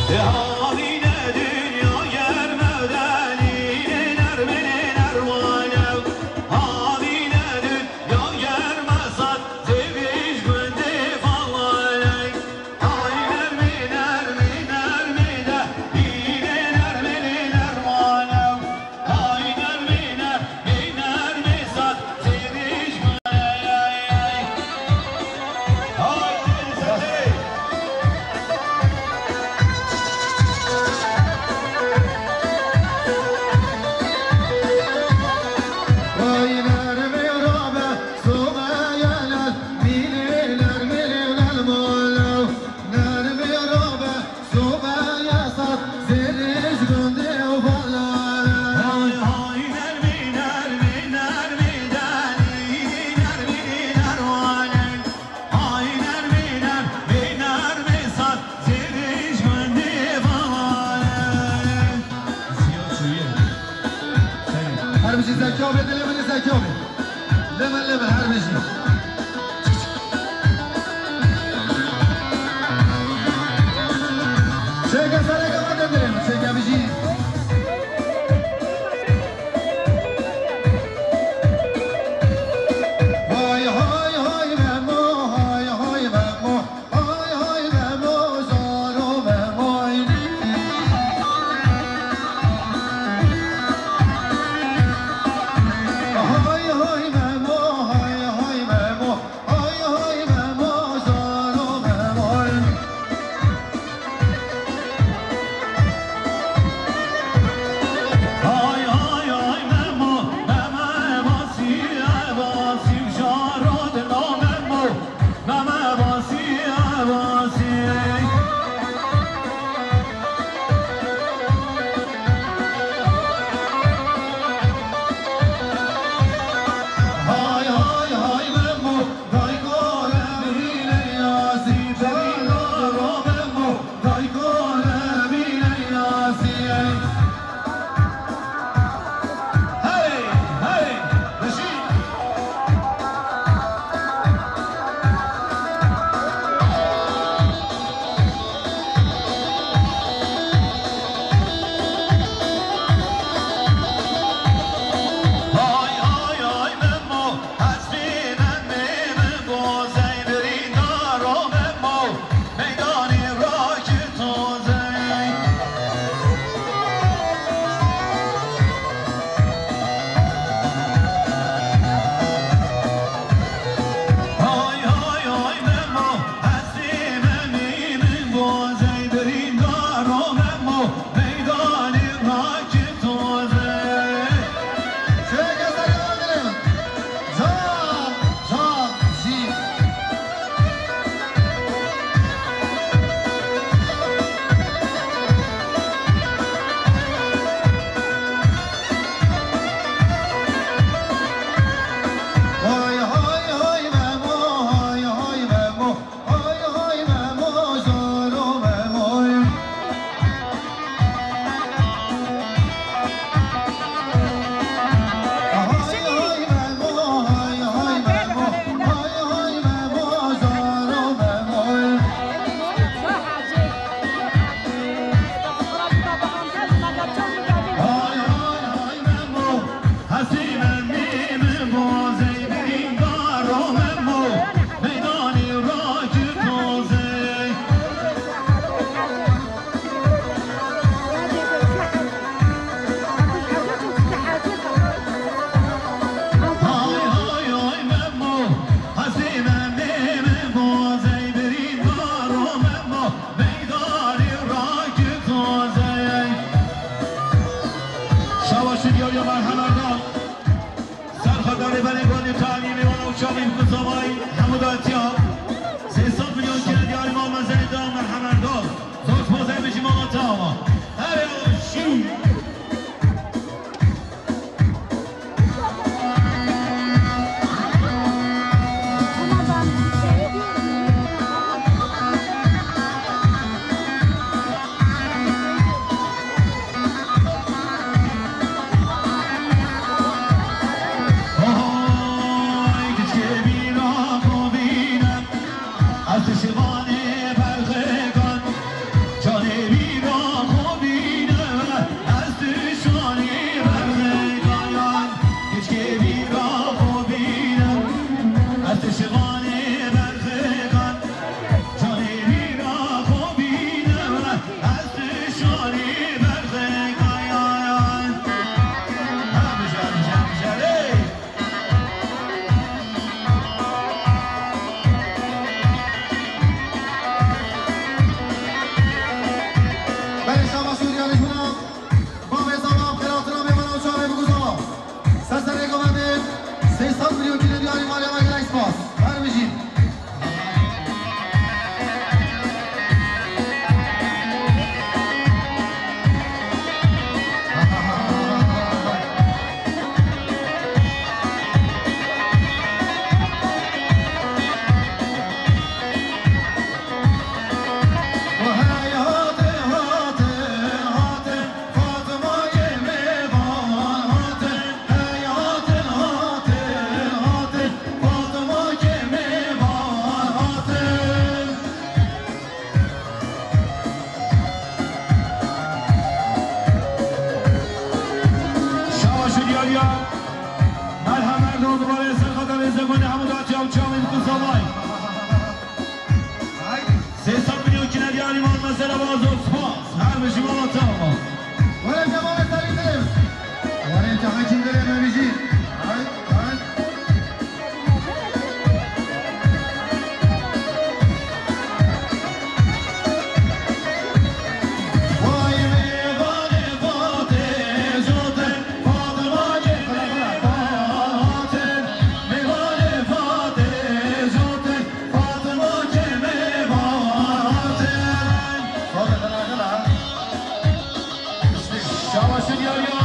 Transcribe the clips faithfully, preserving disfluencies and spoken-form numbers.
Havîne dinya germe delîlê nermê nerwane. Havîne dinya germe sat zêrîş gundê falane. Hay nermê nermê nermê de, dîlê nermê nerwane. Hay nermê nermê nermê sat zêrîş gundê. Hay Serê. Vay nermê rabe, sobe yelel, mîlê nermê lel malew. Nermê rabe, sobe yesat, zêrîş gundê û falane. Hay hay nermê nermê nermê delî, nermê nerwane. Ay nermê nermê nermê sat, zêrîş gundê vane. Ziya çûye. Her bijî Zekî abê, dilê min ê Zekî abê. Lê min, lê min, her bijî. Çêke sereke me de dilê min, çêke bijî. Hay hay hay Memo, hay hay Memo, hay hay Memo, zaro Memo. Hay hay Memo, hay hay Memo, hay hay Memo, zaro Memo. Hay hay hay Memo, Memo Ebasî, Ebasî, şaro dilo Memo, Memo Ebasî, Ebasî. Hay hay hay Memo, dayko Lemî Leyasî, dayko Memo. Dayko Lemî Leyasî. Hey, hey, bijî. Hay, hay, hay, Memo. Hespê Memê min gozey, birîndaro Memo, meydanê rakir tozey. Hay, hay, hay, Memo, hespê Memê min gozey, birîndaro Memo, meydanê rakir tozey. Şöyle gösterelim. Can, can, jî. Hay, hay, hay, Memo, hay, hay, Memo. Hay, hay, Memo, zaro Memo. Hay hay hay Memo, hesê Memê min gozey, birîndaro Memo, meydanê rakir tozey. Şabaş diyar ya merhemerdar. Serxwedarê berê gandê talî mêwana û çavî bi zavayî hemû datiya. Sê sed milyon kire diyarî ma mezeyê da merhemerdar. Zor spas em bijî mala te ama. Her şî. Hay, kiçkê bîra xwe bîne, ez dişivanê berxê kan, canê bîr Sê sed milyon kine diyarî mal mesele bazor spas. Her bijî mala te ama. Were cemaat tabii. Were cemaat kimlere me bijî. Hay, hay. Şabaşın yarıya.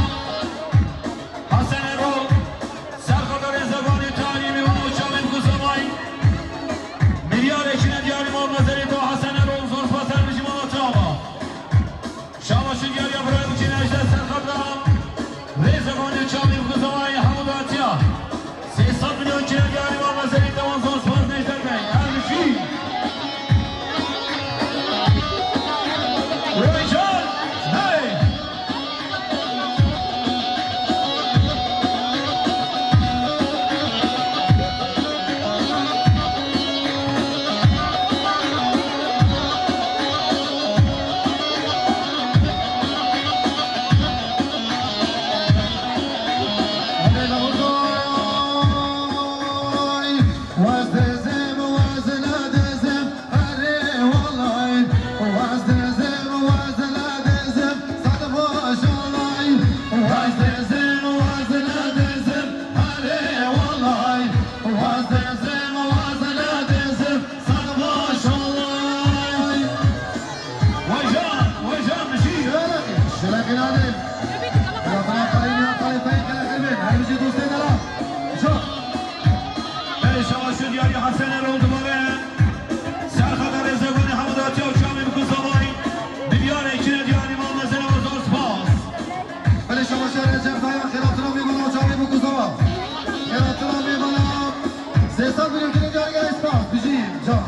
Hasan Erol, Serxada Rêzevanê Talî, mêvana û çavên ku zavayî. Milyar ekine diyarî mal mezerê to Hasan Erol, zor spas her bijî mala te ava. Şabaşin diyarî ya birayê û çênejde Serxada Rêzevanê û çavên ku zavayî hemû datiya. Sê sed milyon kine diyarî mal mezerê te wan zor spas Necdet Bey. Her bijî. Roycan, hey! Belê şabaşo diyarî Hasan Erol dibare. Serxada Rêzevanê hemû datiya û çavê bi ku zavayî. Milyar ekine diyarî mal mezene ve zor spas. Belê şabaşa Recep Dayan xêratina mêvana û çavê bi ku zava. Xêratina mêvana. Sê sed milyon kine diyarî gelê spas. Bijî can.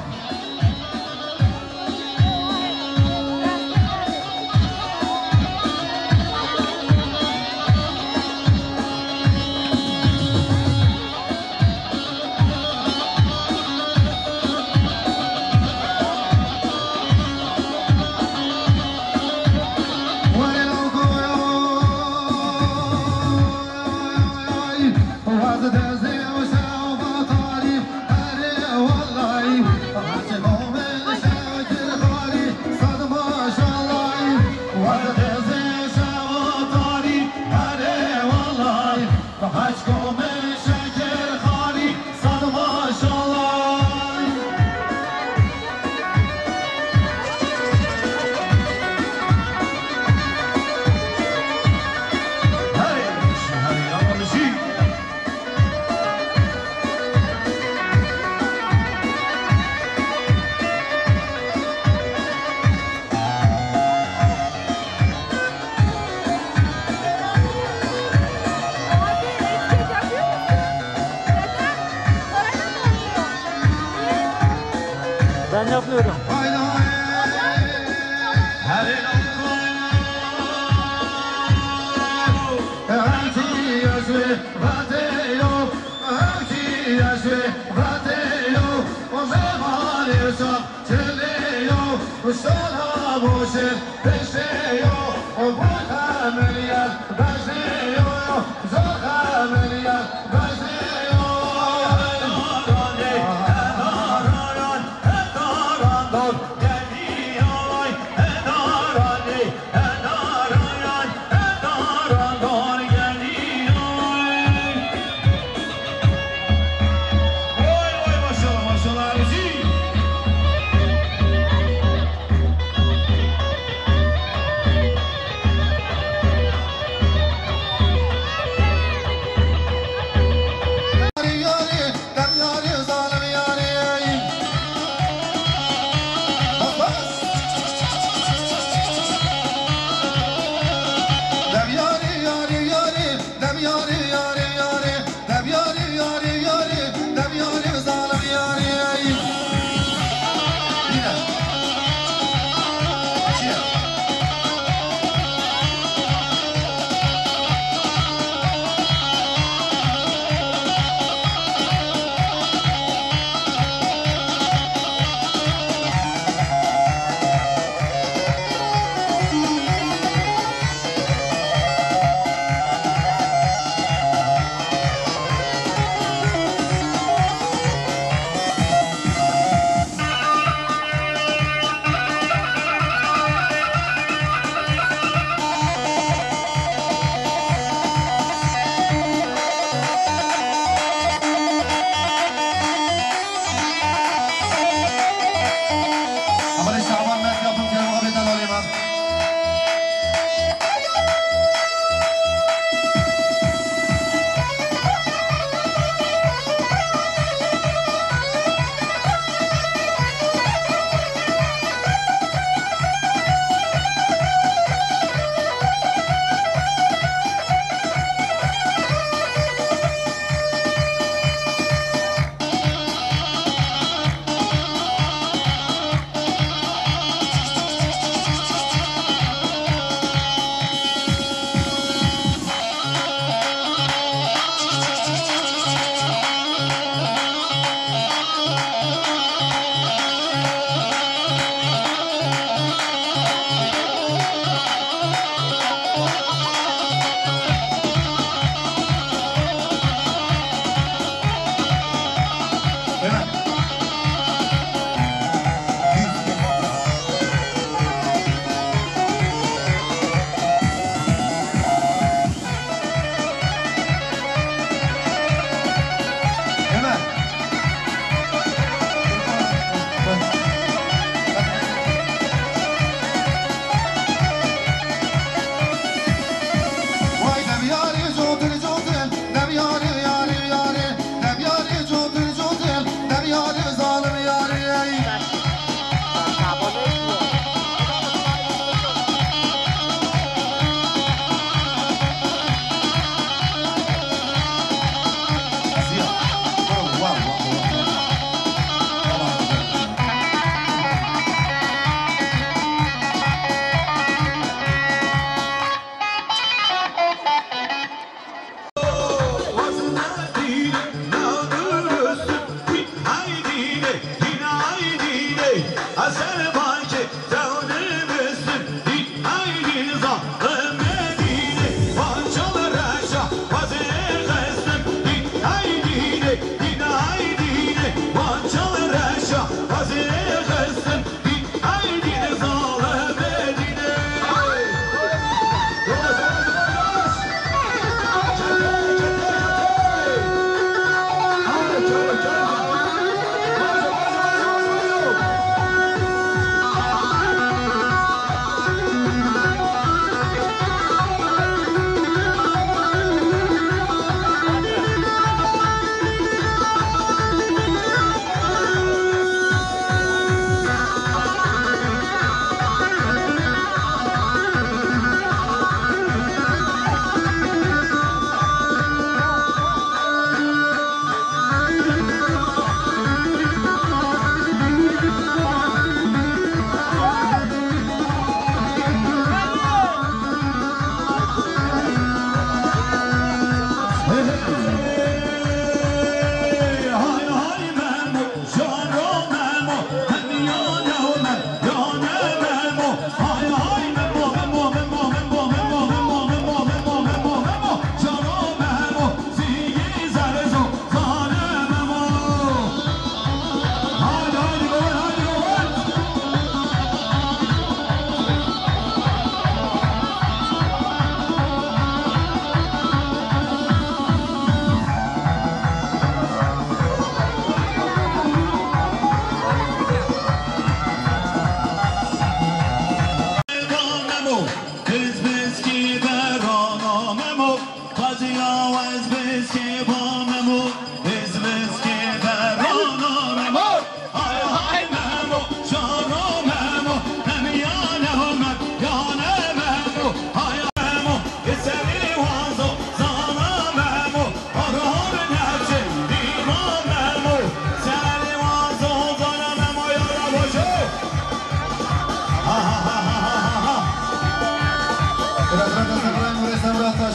Ben yapmıyorum.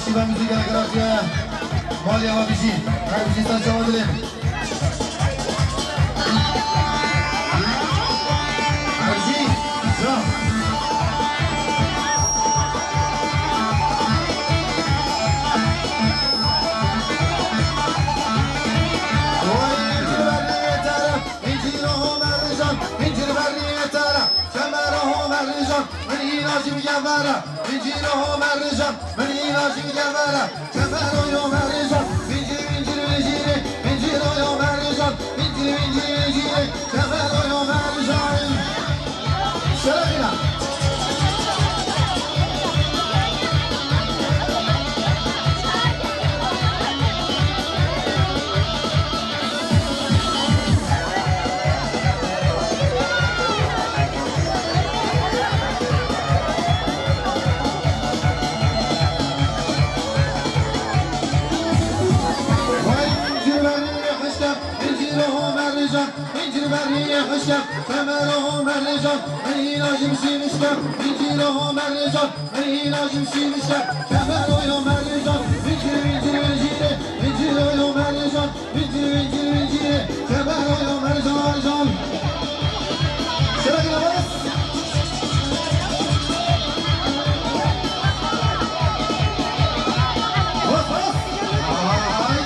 Şîva muzîk gelek ratiye. Malya wa bijî. Her bijî sen çawa dilê. Her bijî. Ya. Vay, Încîr berrî tera, Încîr ho mercan, Încîr berrî tera, Kemer ho mercan, min îna jî bi gevera, Încîr ho mercan, min îna jî bi gevera, Kemer ho yo mercan, Încîr, Încîr, Încîr, Încîr ho yo mercan, Încîr, Încîr, Încîr, Kemer ho yo mercan. Şerefîna. Vay, Încîr berî hişte, Încîr ho mercan. Încîr berî hişke, Kemer ho mercan, min îna jî bi şînişke, Încîr ho mercan, min îna jî bi şînişke, Kemer ho yo mercan, Încîr, Încîr, Încîr, Încîr ho yo mercan, Încîr, Încîr, Încîr, Kemer ho yo mercan. Şerefîna bas. Bas, bas. Ay.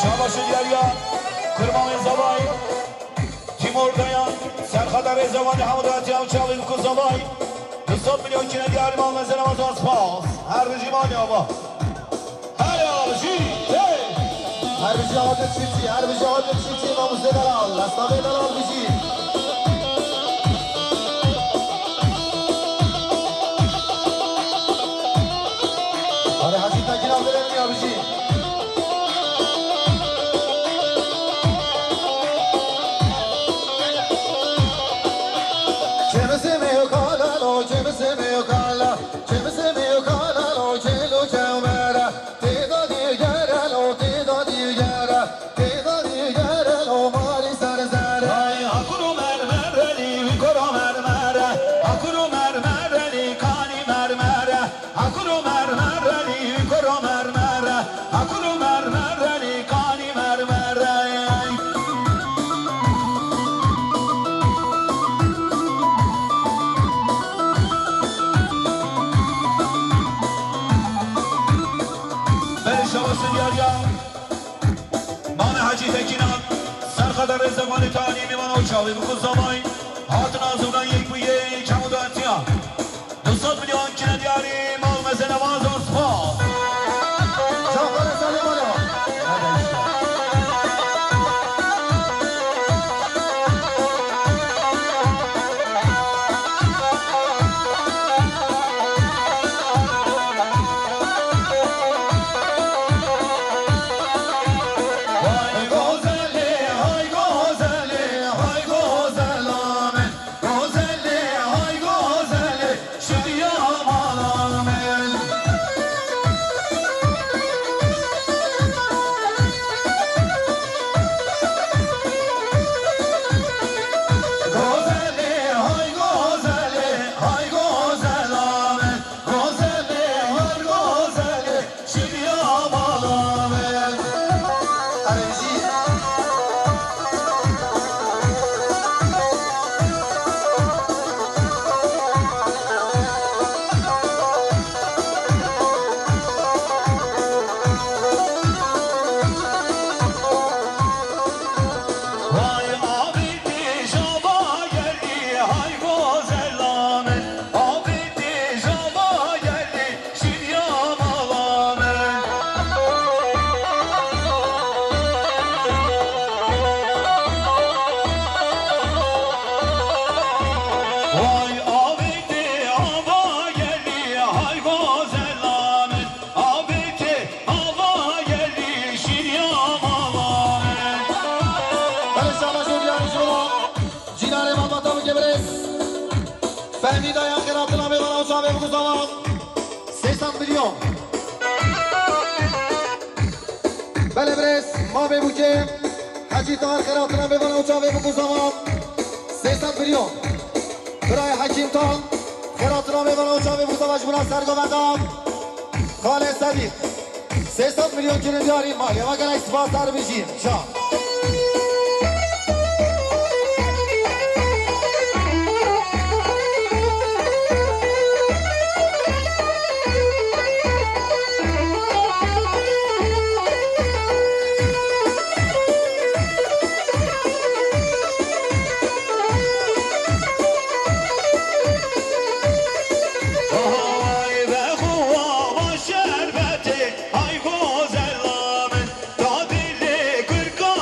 Şabaşê diyariya Kurmanê Zavayî, Timor Dayan, Serxada Rêzewanê Hemû Datiya û Çavê Biko Zavayî, du sed milyon kine diyarî mal mezene wazan spas. Her bijî malê ava. Her bijî, hey! Her bijî Adil Çiftçi, her bijî Adil Çiftçi, Mamûzê Delal, Esnafê Delal bijî. Hadi Hacı Tekin Abdülhamid ya bijî. Çemizimi kala lo, çemizimi kala, çemizimi kala lo, çelo çemera. Têda dîgere lo, têda dîgere, têda dîgere lo, marî ser zere. Ay, hakuro mermerelî, wî koro mermere, hakuro mermerelî, kanî mermere. Hakuro mermerelî, koro mermere, hakuro mermerelî, kanî mermere. Berê şabaşê diyariya Mame Hecî Tekînan, Serxada Rêzewanê Tanî, Mîvana û Çavê Biko Zavayî, hatina zûna yek bû yê çemûdatiya. Du sed milyon kine diyarî mal mezene wazan spas. Can xwe re salê male wa. Hay gozelê, hay gozelê, hay gozela min. Gozelê, hay gozelê, şidiya mala min. Gozelê, hay gozelê, hay gozela min. Gozelê, hay gozelê, şidiya mala min. Erê jî. Vay avêtê java gelî, hay gozela min. Avêtê java gelî, şidiya mala min. Vay avêtê ava gelî, hay gozela min. Avêtê ava gelî, şidiya mala min. Belê şabaş û diyarî ji bo Cînarê malbata bike birêz. Fehmî Dayan xêratina mêvana û çavê bûke zaman. Sê sed milyon. Belê birêz, mavê bûke. Hecî Tahir xêratina mêvana û çavê bûke zaman. Sê sed milyon. Birayê Hekîm Tan xêratina mêvana û çavê bûke zaman ji bo Sergo Vedam. Xalê Sedîq. Sê sed milyon kine diyarî malê. Eva gelek spas, her bijîn. Şa. Hay vexwe ava şerbetê, hay gozela min. Dadilê kurka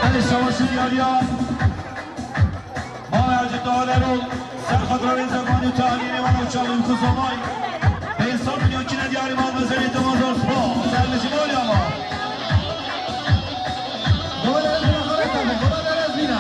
Hadi şavaşın yarıya. Mala Hacı Dağlar ol. Serhat Raven Zermani Talini Mala Uçalın Kuzamay. Pênc sed milyon kine diyarî mal mezelê te mazar spa. Sermijî mal ya ma. Baba derez bîna xalê te, baba derez bîna.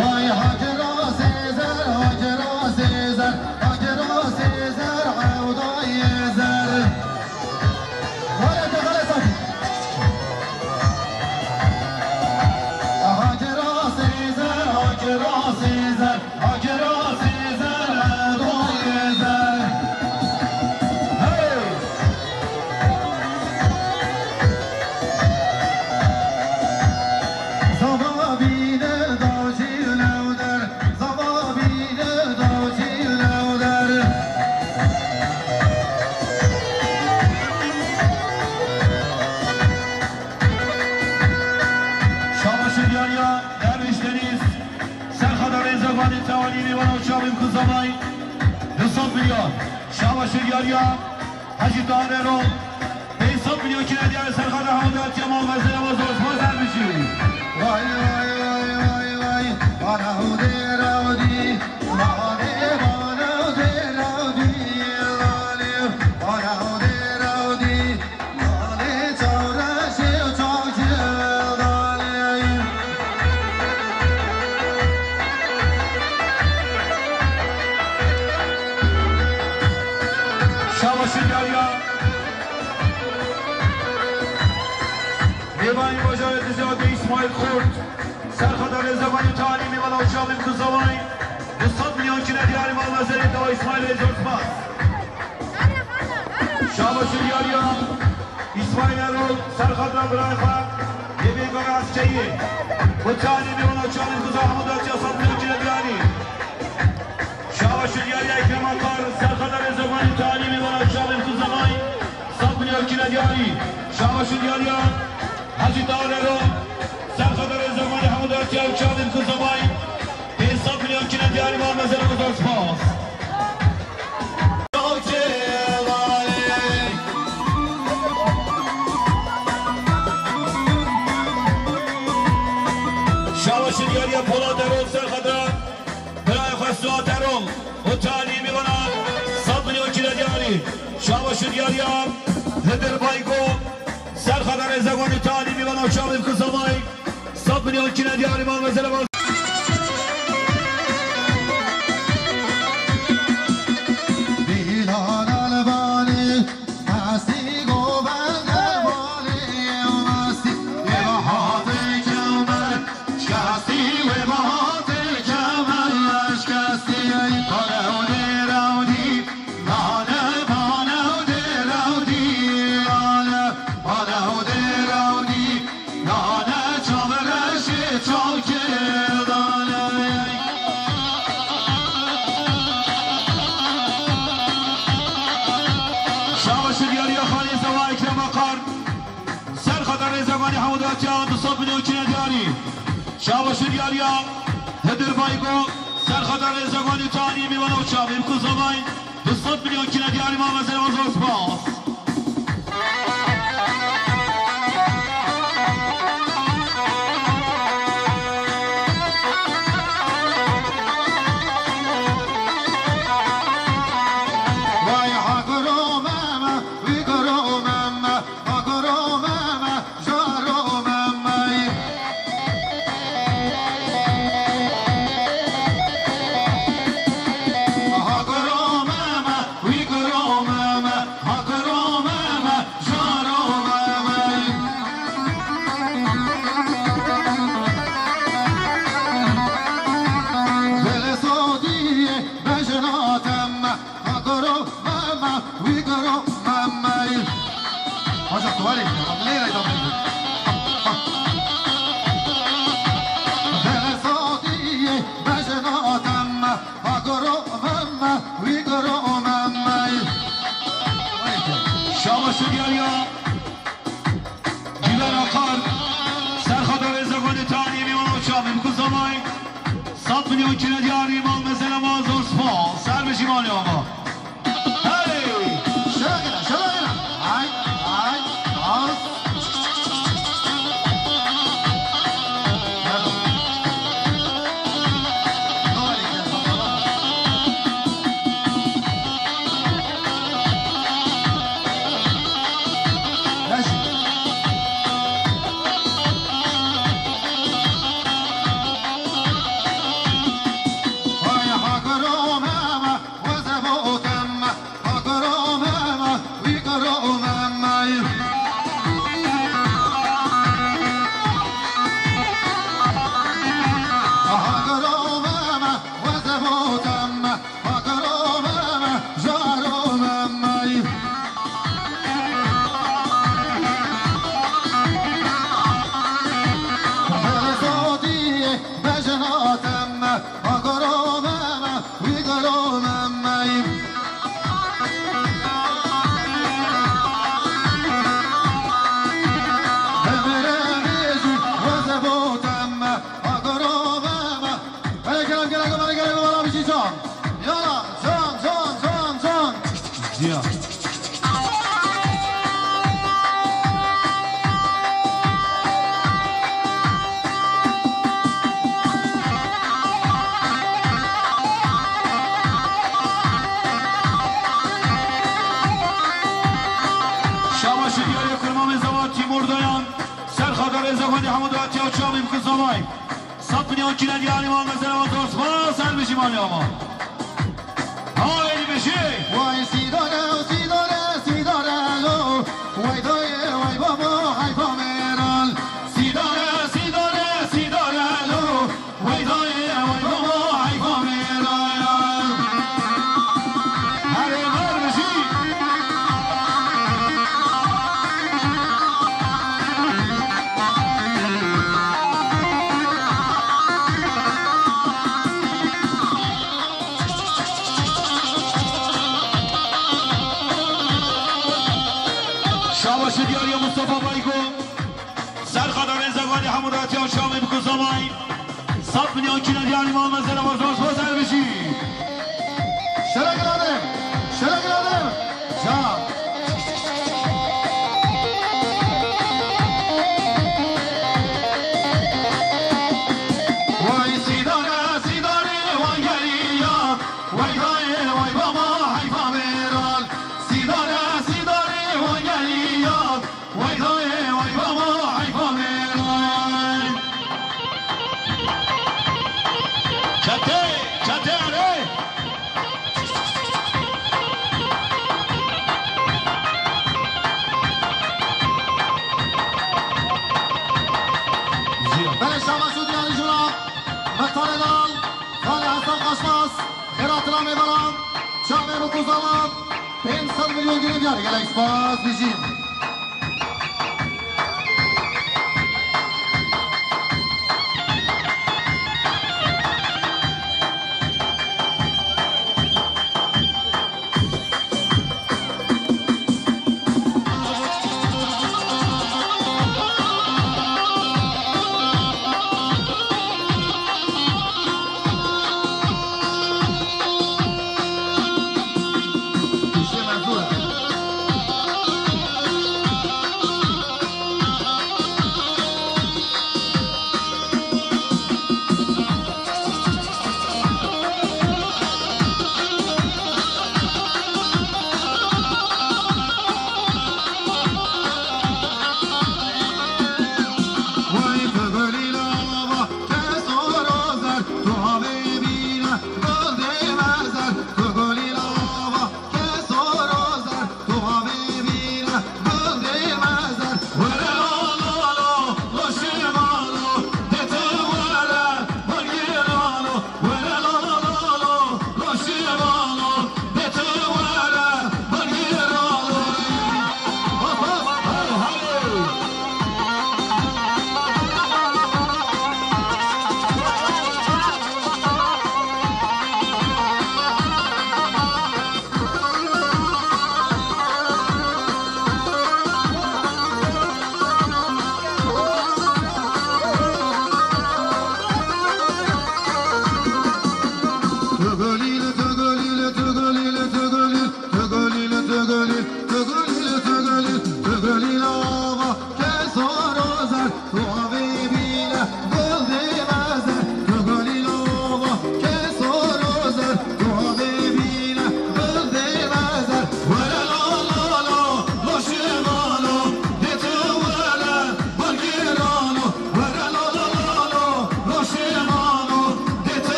Vay Hacı Razî Zer, Hacı Razî Zer, Hacı Razî Zer, Ewdayê Zer. Vay Hacı Razî Zer, Hacı Razî Zer, Hacı Razî Zer, Ewdayê Zer. Hey! Zava bîne dawcî û lewder, zava bîne dawcî û lewder. Şabaş û diyariya Derviş Deniz, Serxada Rêzevanê Tewanî Nêvana û Çavên Kuzamay, du sed milyon. Şabaş û diyariya Hacî Tahir Erol, pênc sed milyon kine diyarê Serxada Hewdatiya mal mezene ve zor spas Dervişî. Vay, vay, vay, vay, vay, bana hewdê rewdî, bana hewdê rewdî, bana hewdê rewdî. Şabaşî diyariya Mêvanî bajarê Dizê Adê Îsmaîl Xort, Serxada Rêzevanî Talî Mêvana Uçalî Kuzaway, du sed milyon kine diyarî mal mezerê dewa Îsmaîl Êzor Spas. Şabaşî diyariya Îsmaîl Erol, Serxada birayê xwe yê bêgara eskeyê. Û Talî Mêvana Uçalî Kuza Hemû Daciya sed milyon kine diyarî. Şabaşî diyariya Ekrem Akar, Serxada Rêzevanî Talî Mêvana Uçalî Kuzaway, sed milyon kine diyarî. Şabaşî diyariya Hacî Tahir Erol, Serxada Rêzevanî Hemû Daciya Uçalî Kuzaway, pênc sed milyon kine diyarî mal mezene ve zor spas. Şabaşî diyariya Polat Erol Serxada, birayê xwe Suat Erol û Talî Mêvana sed milyon kine diyarî. Şabaşî diyariya Hidir Baygo, Serxada Rêzevanî Talî Mêvana Uçalî Kuzaway, sed milyon kine diyarî mal mezene ve Datiya du sed milyon kine diyarî. Şabaşi diyariya Hidir Baygo, serxada rêzeganî tanî mîvana û çavê bi ku zamay du sed milyon kine diyarî ma mezene zor spas. Vay ha guro meme, wî guro meme, ha guro meme, jaro meme. Ha guro meme, wî guro meme, ha guro meme, jaro meme. Belê sodiyê bejna temme, ha guro meme, wî guro meme. Hoca, tu varî, lê reyda bêjin. Belê sodiyê bejna temme, ha guro meme, wî guro meme. Şabaşi diyariya Güler Akar, serxada rêzeganê tanî mîvana û çavê bi ku zamay sed milyon kine diyarî mal mezene ma zor spas. Ser bi jî malê ava. Hey! Şeragina, şeragina. Ay, ay, az. Hele gelin, gelin, gelin, gelin, gelin, can. Yala, can, can, can, can. Ya. Şabaşi diyarê kurmamê zewa Timur Dayan, serxada rêzeganê hemû datiya û çavê bi ku zamay. Sed milyon kine diyarî ma mezene wa zor spas, her bijî malê ama. Haydi bijî. Way sîdare, sîdare, sîdare lo. Way dayê, way babo, hay pamêran. Sîdare, sîdare, sîdare lo. Way dayê, way babo, hay pamêran. Herê her bijî. Şabaşi diyariya Mustafa Baygo. Serxada rêzeganê hemû datiya û çavê bi ku zamay. Sed milyon kine diyarî ma mezene wa zor spas, her bijî. Şerek radim, şerek radim. Can. Way sîdare, sîdare, way geriya. Way dayê, way baba, heyfa mêran. Sîdare, sîdare, way geriya. Way dayê, way baba, heyfa mêran. Çete, çete erê. Belê şabaş û diyarî jûra. Mextarê Lal, Xalê Hasan Qaşmaz, Xêratila Mêvalan, Çavê Mukuzama, pênc sed milyon gire diyarî, gelek spas, bijîn.